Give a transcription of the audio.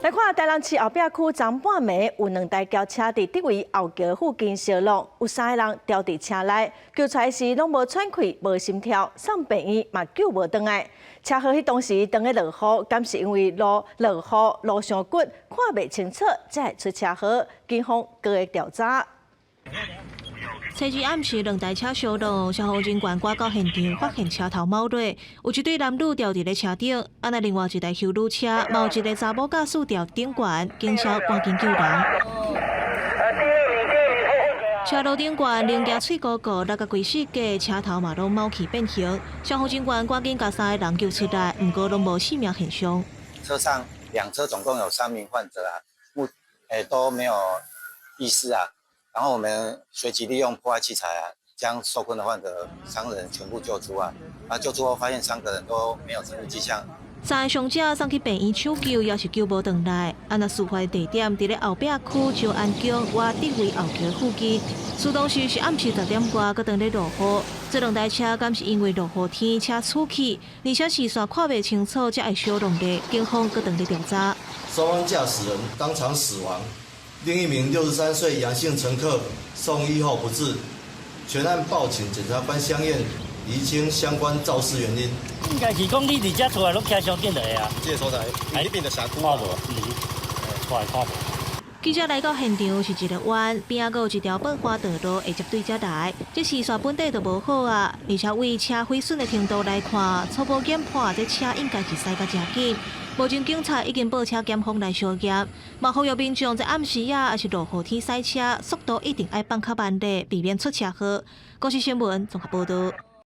來看台南市後壁區昨半暝有兩台轎車佇竹圍後橋附近相挵，有三個人牢佇車內，救出來時攏無喘氣、無心跳，送病院嘛救無轉來。車禍彼當時當咧落雨，敢是因為路落雨路傷骨，看袂清楚，才會出車禍。警方閣咧調查。星期暗時兩台車相挵，消防人員趕到現場，發現車頭貓落，有一對男女牢佇咧車頂，啊若另外一台休旅車，嘛有一個查某駕駛牢頂懸，警消趕緊救人。車路頂懸零件碎糊糊，落甲規四架車頭嘛攏貓去變形，消防人員趕緊共三個人救出來，毋過攏無性命現象。車上兩車總共有三名患者啊，目都沒有意識啊。然後我們隨即利用破壞器材啊，將受困的患者三人全部救出啊。啊，救出後發現三個人都沒有生命跡象。三个傷者送去病院搶救，也是救無轉來。啊，若事發地點佇咧後壁區石安宮倚竹圍後橋附近，事當時是暗時10點外，閣當咧落雨。這兩台車敢是因為落雨天車出去，而且視線看袂清楚，才會相挵咧。警方閣當咧調查。雙方駕駛人當場死亡。另一名63歲楊姓乘客送醫後不治，全案報請檢察官相驗釐清相關肇事原因。應該是講你佇遮出來攏騎傷緊來啊。這個所在，彼邊的社區看無，毋是，出來看無。記者來到現場是一個彎，邊仔閣有一條寶華道路會接對遮來。這視線本底就無好啊，而且為車毀損的程度來看，初步研判這車應該是駛甲誠緊。目前警察已經報車檢方來相驗，嘛呼籲民眾在暗時啊，抑是落雨天駛車，速度一定愛放較慢咧，避免出車禍。公視新聞綜合報導。